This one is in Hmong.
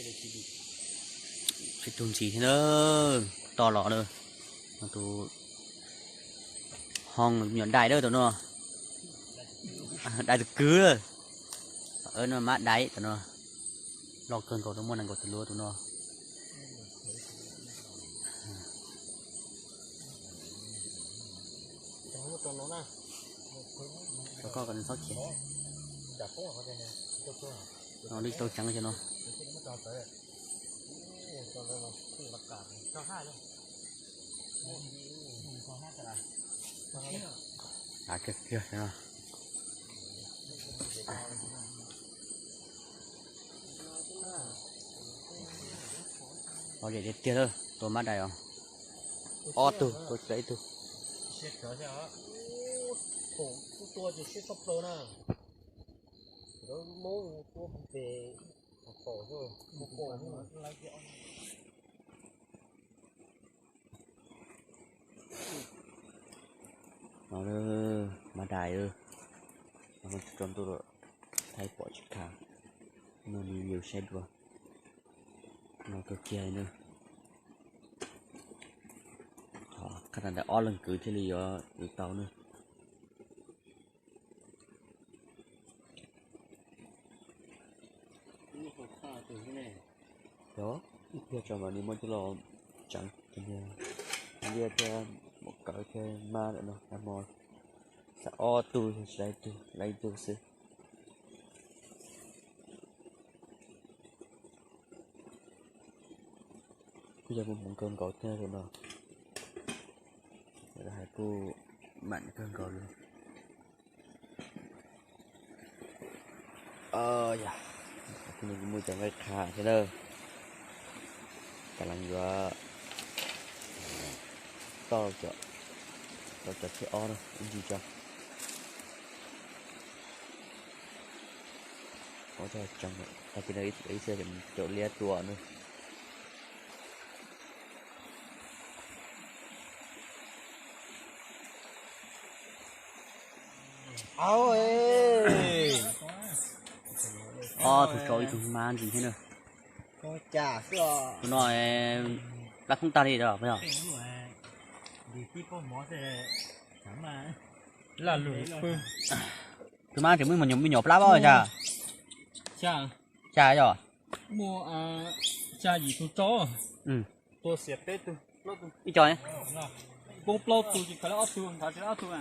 Ib tug ntxiv thiab na, to los na. Tus hoob me nyuam dais na tus no, dais tus kwv na. No mab dais tus no, loj kawg nkaus, muaj nees nkaum tus lub tus no. Rau koj kom nws txhob khiav. No lwj tau ceev cov no. Av kiag kiag no. Lom zem tiag tiag lawm, tua mab dais os. Ob tug, tua tsis tau ib tug. No mab dais, no tso ntuj lawm, thaij pom tsis khav. No review saib dua, no kawg kiag li na. Qhov qab ntawd ob leeg kwv thiaj li yuav kwv tau na. Yog ib pliag tso mas nws muab coj los tseev, liaj thiab mom kawv thiab mab lawm no, nag hmo xav ob tug tsis tau ib tug, tau ib tug xwb. Kuj yog muaj hmoov kawg nkaus thiab tus no, hais kuj mam kawg nkaus li. Yog, kuj muaj cov nqaij qha thiab na, kav lees yuav toj, toj cov thib ob na ib ntsis tso. Ua tsaug tag kis no ib txhia caum liab tua na. Ob tug tsau ib tug mab ntxiv thiab na. Tus no plab khoob tag li os. Tus mab tseem muaj me nyuam plab pob xya. Xya yog. Ib co, poob plaub tug tsis khaws li ob tug, ob tug.